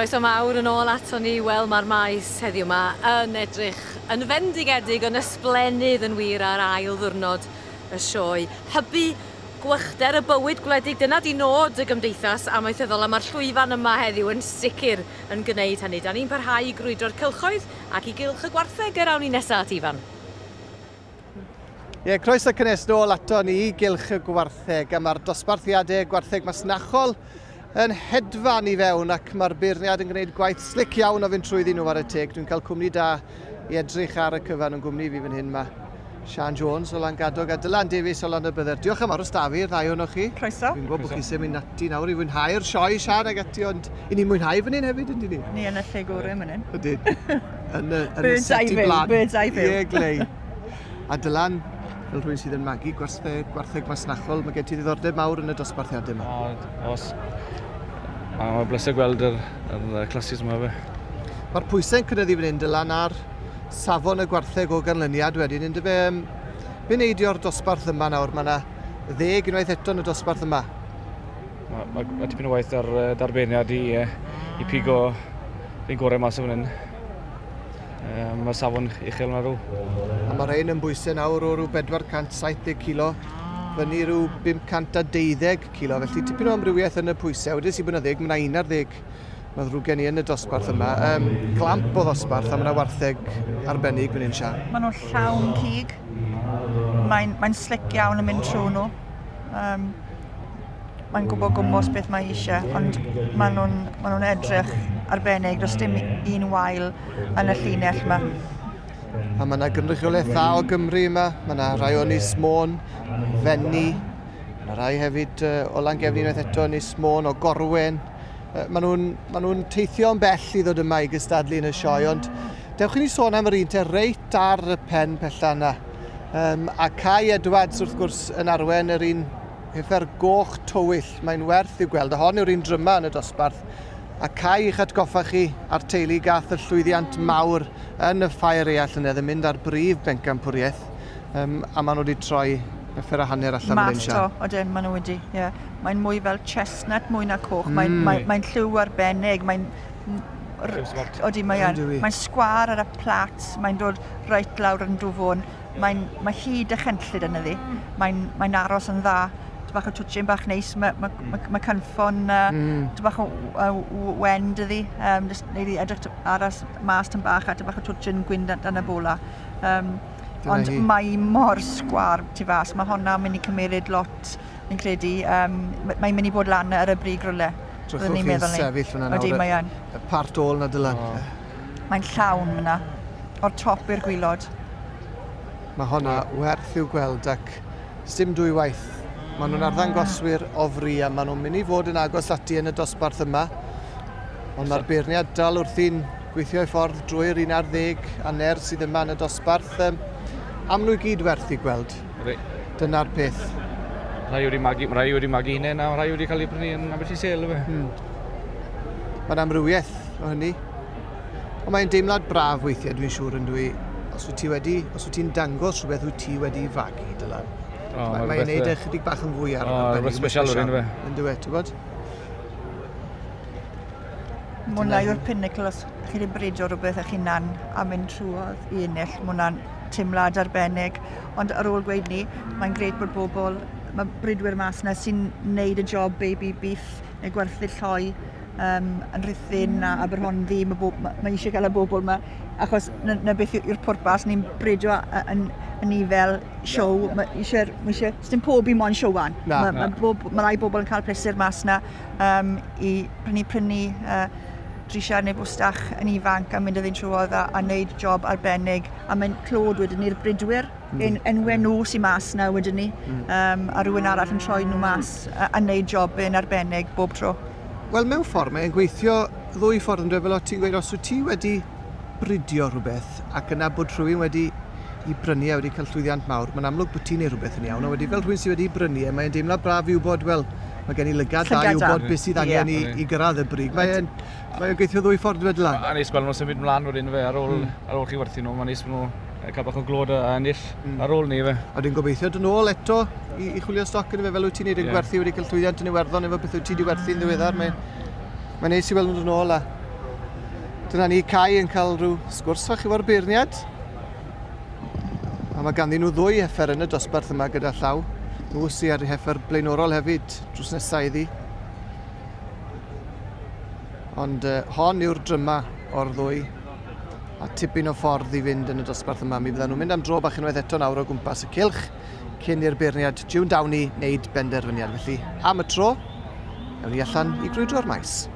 Croeso mawr yn ôl ato ni. Wel, mae'r maes heddiw yma yn edrych yn fendigedig, yn ysblennydd yn wir ar ail ddiwrnod y sioe. Hybu gwychder y bywyd gwledig, dyna di nod y Gymdeithas Amaethyddol, a mae'r llwyfan yma heddiw yn sicr yn gwneud hynny. Da ni'n parhau i grwydro'r cylchoedd ac i gylch y gwartheg yr awn ni nesaf at Ifan. Ie, yeah, croeso cynnes nôl ato ni i gylch y gwartheg, a mae'r dosbarthiadau gwartheg masnachol yn hedfan i fewn ac mae'r beirniad yn gwneud gwaith slic iawn o fynd trwyddyn nhw ar y teg. Dwi'n cael cwmni da i edrych ar y cyfan yn gwmni fi fan hyn mae Sian Jones o Langadog a Dylan Davies o Lanybydder. Diolch am aros da fi, i'r ddau ohonoch chi. Croeso. Fi'n gwybod bod chi sy'n mynd ati nawr i fwynhau'r sioe, Sian, ag ati, ond i ni'n mwynhau fan hyn hefyd, yndyn ni? Ni yn y lle gorau fan hyn. Ydyn. Yn y, yn y seti blan. Bird's eye view. Ie, glei. A Dylan, fel rhywun sydd yn magu gwartheg, gwartheg masnachol, mae gen ti ddiddordeb mawr yn y dosbarthiadau yma. O, os. Mae'n bleser gweld yr, yr classes yma fe. Mae'r pwysau'n cynyddu fan hyn, Dylan, ar safon y gwartheg o ganlyniad wedyn, yn dyfe, um, fe neidio'r dosbarth yma nawr, mae yna ddeg unwaith eto yn y dosbarth yma. Mae ma, ma tipyn o waith ar uh, darbeiniad i, uh, i pigo fi'n gorau mas o fan hyn. Um, mae safon uchel yma rhyw. A mae rhain yn bwysau nawr o rhyw 470 kilo fyny rhyw 512 kilo, felly tipyn o amrywiaeth yn y pwysau. Wedyn sy'n bod yna ddeg, mae yna 11. Mae'n ddrwg gen i yn y dosbarth yma. Um, glamp o ddosbarth a mae yna wartheg arbennig fan hyn, Sian. Maen nhw'n llawn cig. Mae'n mae slick iawn yn mynd trwy nhw. Um, mae'n gwybod gwmwys beth mae eisiau, ond maen nhw'n ma nhw edrych arbennig. Does dim un wael yn y llinell yma. A mae yna gynrychiolaeth dda o Gymru yma. Mae yna rai o Ynys Môn, Fenni, mae yna rai hefyd o Langefni unwaith eto, Ynys Môn, o Gorwen. Maen nhw'n ma nhw teithio'n bell i ddod yma i gystadlu yn y sioe, ond dewch i ni sôn am yr un te reit ar y pen pella yna. Um, a Kai Edwards, wrth gwrs, yn arwen yr un heffer goch tywyll. Mae'n werth i'w gweld. A hon yw'r un dryma yn y dosbarth. A Kai i'ch atgoffa chi a'r teulu gath y llwyddiant mawr yn y ffair eia llynedd yn mynd ar brif bencampwriaeth. Um, a maen nhw wedi troi heffer a hanner allan fan hyn, Mas to, odyn, maen nhw wedi, ie. Yeah. Mae'n mwy fel chestnut, mwy na coch. Mae'n mm. mae, mae lliw arbennig, mae'n... Odi, mae'n mae sgwar ar y plat, mae'n dod reit lawr yn dwfwn. Mae'n mae hyd y chenllid yn iddi. Mae'n mae aros yn dda. Tipyn bach o twtshyn bach neis, mae, mae, mm. mae, mae cynffon uh, mm. bach o uh, wen dyddi. Um, just neud i edrych aros mas tyn bach a tipyn bach o twtshyn gwyn dan, dan y bola. Um, ond mae mor sgwar tu fas. Mae hwnna'n mynd i cymeryd lot fi'n credu. Um, mae'n mynd i bod lan ar y brig rwle. Drychwch chi'n sefyll fyna nawr. Odi, mae yn. Y part ôl na Dylan. Oh. Mae'n llawn fyna. O'r top i'r gwylod. Mae honna werth i'w gweld ac sdim dwy waith. Maen nhw'n arddangoswyr o fri a maen nhw'n mynd i fod yn agos ati yn y dosbarth yma. Ond mae'r beirniad dal wrthi'n gweithio ei ffordd drwy'r 11 aner sydd yma yn y dosbarth. Um, am nhw i gyd werth i gweld. Dyna'r peth. Rhai wedi magu, rhai wedi magu hunain a rhai wedi cael eu prynu yn Aberteifi Sale. Fe. Hmm. Mae'n amrywiaeth o hynny. Ond mae'n deimlad braf weithiau, dwi'n siŵr yn dwi. Os wyt ti wedi, os wyt ti'n dangos rhywbeth wyt ti wedi fagu, Dylan. Oh, Mae'n mae neud e chydig bach yn fwy ar oh, arbennig. Special o'r un, fe. Yn dwi, ti'n bod? Mae hwnna yw'r pinnacle os chi wedi bridio rhywbeth eich hunan a mynd trwodd i ennill. Mae hwnna'n teimlad arbennig. Ond ar ôl gweud ni, mae'n grêt bod bobl, mae bridwyr mas yna sy'n neud y job baby beef neu gwerthu lloi um, yn Rhuthun a Aberhonddu. Mae, bob, mae, mae eisiau cael y bobl yma, achos na, na beth yw'r pwrpas, ni'n bridio yn, yn ni fel show. Mae eisiau, mae eisiau, dim pob un moyn showan. Na, mae, na. Mae, bob, mae rai bobl yn cael pleser mas na um, i prynu prynu uh, drisiau neu bwstach yn ifanc a mynd iddyn trwodd a, a wneud job arbennig. A mae'n clod wedyn ni'r bridwyr, mm. en, enwau nhw sy'n mas na wedyn ni, mm. um, a rhywun arall yn troi nhw mas a, a wneud job yn arbennig bob tro. Wel, mewn ffordd, mae'n gweithio ddwy ffordd yn dweud fel o ti'n gweud, os wyt ti wedi bridio rhywbeth ac yna bod rhywun wedi i brynu a wedi cael llwyddiant mawr, mae'n amlwg bod ti'n neud rhywbeth yn iawn, a wedi fel rhywun sydd wedi brynu e, mae'n deimlad braf i wybod, wel, mae gen i lygad da i wybod beth sydd angen yeah. i, i gyrraedd y brig. Mae'n mae gweithio ddwy ffordd wedi lan. A neis gweld nhw'n symud mlaen wedyn fe, ar ôl, mm. ar ôl chi werthu nhw, mae'n neis nhw cael bach o glod a ennill mm. ar ôl ni fe. A dwi'n gobeithio dod nôl eto i, i chwilio stoc yn fe fel wyt ti'n neud yn yeah. gwerthu wedi cael llwyddiant yn Iwerddon efo beth wyt ti wedi werthu'n ddiweddar. Mae'n mae neis i weld nhw'n dod nôl a Dyna ni, Cai yn cael rhyw sgwrs fach efo'r beirniad. A mae ganddyn nhw ddwy heffer yn y dosbarth yma gyda llaw. Nhw sydd ar heffer blaenorol hefyd drws nesaf iddi. Ond hon yw'r dryma o'r ddwy. A tipyn o ffordd i fynd yn y dosbarth yma. Mi fyddan nhw'n mynd am dro bach unwaith eto nawr o gwmpas y cylch cyn i'r beirniad June Downey wneud benderfyniad. Felly, am y tro, ewn ni allan i grwydro'r maes.